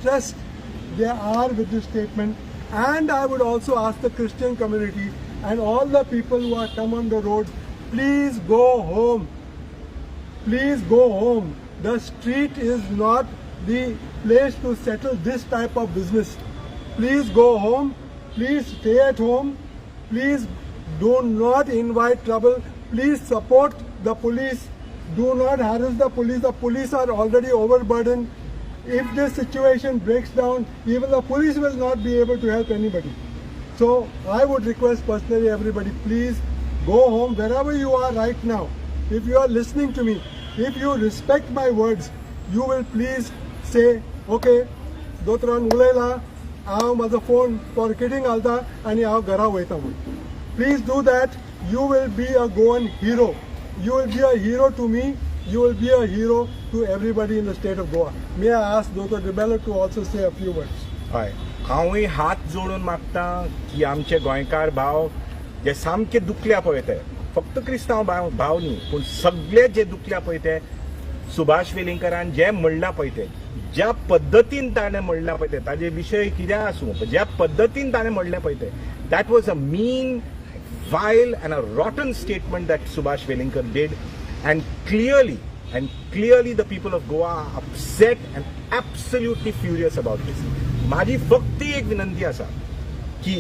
distressed they are with this statement. And I would also ask the Christian community and all the people who are come on the road, please go home. Please go home. The street is not the place to settle this type of business. Please go home. Please stay at home. Please do not invite trouble. Please support the police. Do not harass the police. The police are already overburdened. If this situation breaks down, even the police will not be able to help anybody. So I would request personally everybody, please go home wherever you are right now. If you are listening to me, if you respect my words, you will please say, okay, दोतोरान उलयला, हांव म्हाजो phone पॉकेटीन घालता आनी हांव घरा वयता म्हूण. Please do that. You will be a Goan hero. You will be a hero to me. You will be a hero to everybody in the state of Goa. May I ask Dr. Rebello to also say a few words? हय, हांवूय हात जोडून मागता की आमचे गोंयकार भाव जे सामके दुखल्या पळय ते, फक्त क्रिस्तांव भाव भाव न्ही पूण सगळे जे दुखल्या पळय ते, सुभाष वेलिंगकरान जे म्हणलां पळय ते, ज्या पद्दतीन ताणें म्हणलां पळय ते, ताजे विशय कितें आसूं, ज्या पद्दतीन ताणें म्हणलें पळय ते, that was a mean, vile and a rotten statement that Subhash Velingkar did, and clearly the people of Goa are upset and absolutely furious about this. माझी फक्त एक विनंती आसा की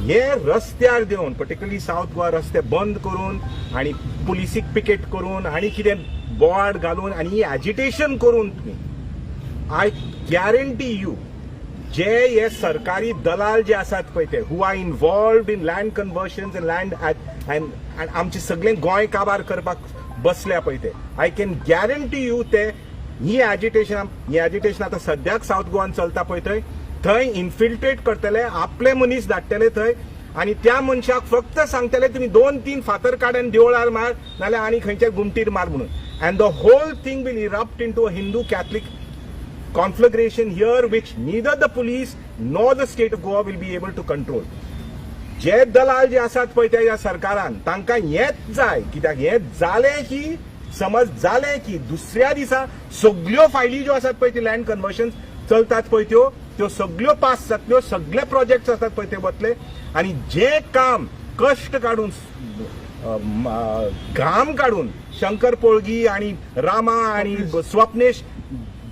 हे रस्त्यार देवन, पर्टिक्युलरली सावथ गोवा रस्ते बंद करून आणि पुलिसीक पिकेट करून आणि कितें बोवाळ घालून आणि एजिटेशन करून तुमी, I guarantee you, जे हे सरकारी दलाल जे आसात पळय ते, who are involved in land conversions and land and आमचे सगळे गोंय काबार करपाक बसल्या पळय ते, I can guarantee you, ते ही एजिटेशन आतां सद्याक सावथ गोवान चलता पळय थंय, थंय इन्फिल्ट्रेट करतले, आपले मनीस धाडटले थंय आनी त्या मनशाक फक्त सांगतले, तुमी दोन तीन फातर काड आनी देवळार मार, नाल्यार आनी खंयच्या गुमटीर मार म्हणून, and the whole thing will erupt into a Hindu Catholic conflagration here, which neither the police nor the state of Goa will be able to control. जे दलाल जे आसात पळय त्या ह्या सरकारान, तांकां हेंच जाय, कित्याक हें जालें की, समज जालें की दुसऱ्या दिसा सगल्यो फायली ज्यो आसात पळय, ती लँड कन्वर्शन चलतात पळय त्यो, त्यो सगल्यो पास जातल्यो, सगळे प्रोजेक्ट आसात पळय ते वतले आनी जे काम कश्ट काडून, घाम काडून शंकर पोळगी आणि रामा आणि स्वप्नेश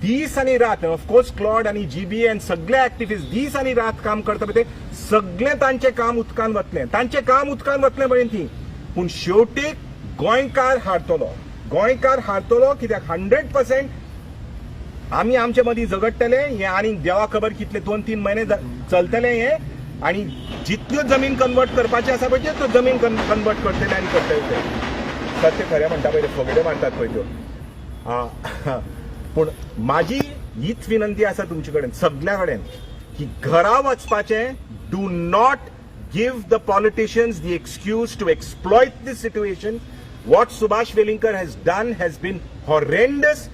दीस आणि रात, ऑफकोर्स क्लॉड आणि जीबी आणि सगळे ऍक्टिव्हिस्ट दीस आणि रात काम करता पळय ते, सगळे तांचे काम उदकान वतलें, तांचे काम उदकान वतलें पळय ती. पूण शेवटीक गोंयकार हारतलो, गोंयकार हारतलो, कित्याक 100% आमी आमचे मदीं झगडटले हे आनी देवा खबर कितले 2-3 म्हयने चलतले हे आणि जितल्यो जमीन कन्वर्ट करपाचे आसा पळय त्यो जमीन कन्वर्ट करतले आनी करतले ते. सत्य खरें म्हणटा पळय ते, फगड्यो मारतात पळय त्यो. पूण म्हाजी हीच विनंती आसा तुमचे कडेन सगल्या कडेन की घरा वचपाचें. Do not give the politicians the excuse to exploit this situation. What Subhash Velingkar has done has been horrendous.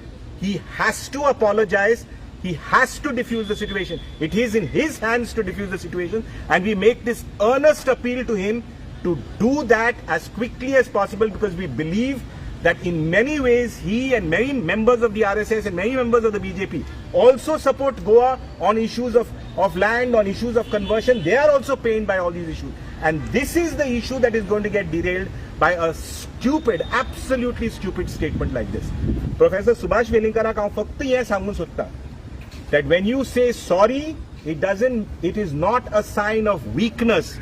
He has to apologize. He has to defuse the situation. It is in his hands to defuse the situation, and we make this earnest appeal to him to do that as quickly as possible, because we believe that in many ways he and many members of the RSS and many members of the BJP also support Goa on issues of land, on issues of conversion. They are also pained by all these issues. And this is the issue that is going to get derailed by a stupid, absolutely stupid statement like this. Professor Subhash Velingkarak हांव फक्त हें सांगूंक सोदता that when you say sorry, it doesn't, it is not a sign of weakness.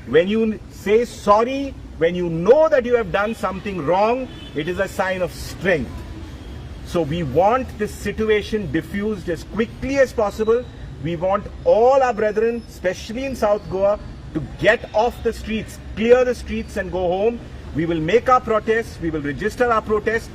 When you say sorry, when you know that you have done something wrong, it is a sign of strength. So we want this situation diffused as quickly as possible. We want all our brethren, especially in South Goa, to get off the streets, clear the streets and go home. We will make our protests, we will register our protests,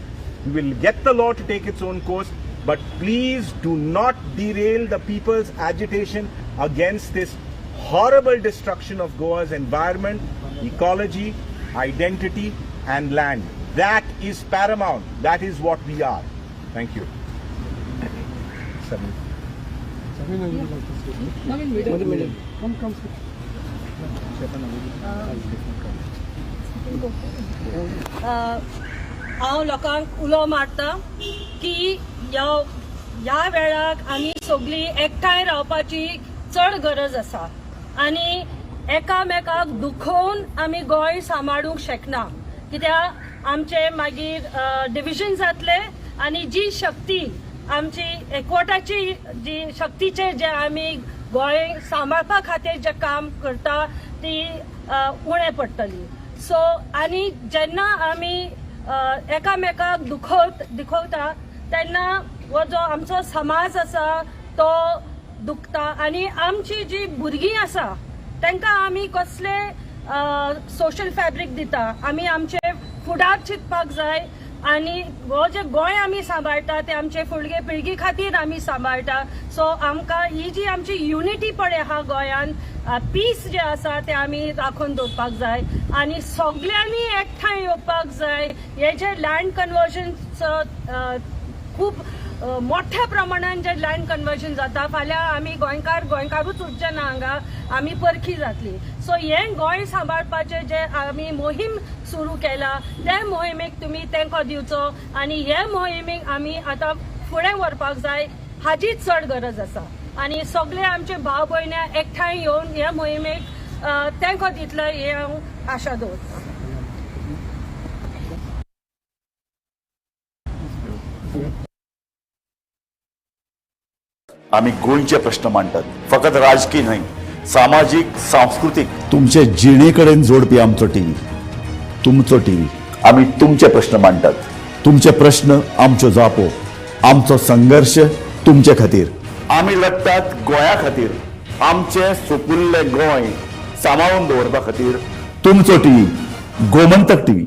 we will get the law to take its own course. But please do not derail the people's agitation against this horrible destruction of Goa's environment, ecology, identity, and land. That is paramount. That is what we are. Thank you. Sabine. Sabina, you would like to say something? Come in middle. Come, come, sit. हांव लोकांक उलो मारता की ह्या ह्या वेळाक आमी सगळीं एकठांय रावपाची चड गरज आसा आनी एकामेकाक दुखोवन आमी गोंय सांबाळूंक शकना, कित्याक आमचे मागीर डिविजन जातले आनी जी शक्ती आमची एकवटाची, जी शक्तीचे जे आमी गोंय सांबाळपा खातीर जे काम करता ती उणें पडटली. सो आनी जेन्ना आमी एकामेकाक दुखवता तेन्ना हो जो आमचो समाज आसा तो दुखता आनी आमची जी भुरगीं आसा तांकां आमी कसले सोशल फॅब्रीक दिता. आमी आमचे फुडार चिंतपाक जाय आनी हो जे गोंय आमी सांबाळटा ते आमचे फुडले पिळगी खातीर आमी सांबाळटा. सो आमकां ही जी आमची युनिटी पळय आहा गोंयान, पीस जे आसा ते आमी राखून दवरपाक जाय आनी सगल्यांनी एकठांय येवपाक जाय. हे जे लँड कन्वर्जनचो खूब मोठ्या प्रमाणान जे लँड कन्वर्जन जाता, फाल्यां आमी गोंयकार गोंयकारूच उरचे ना हांगा, आमी परखी जातली. सो हें गोंय सांबाळपाचें जे आमी मोहीम सुरू केला त्या मोहिमेक तुमी तेंको दिवचो आनी हे मोहिमेक आमी आतां फुडें व्हरपाक जाय हाजीच चड गरज आसा आनी सगळे आमचे भाव भयण्या एकठांय येवन ह्या मोहिमेक तेंको दितले हे हांव आशा दवरतां. आमी गोंयचे प्रश्न मांडटात, फकत राजकीय न्हय, सामाजीक, सांस्कृतीक, तुमचे जिणे कडेन जोडपी आमचो टीव्ही, तुमचो टीव्ही. आमी तुमचे प्रश्न मांडटात, तुमचे प्रश्न आमच्यो जापो, आमचो संघर्श तुमचे खातीर. आमी लढटात गोंया खातीर, आमचें सुपुल्लें गोंय सांबाळून दवरपा खातीर. तुमचो टीव्ही, गोमंतक टीव्ही.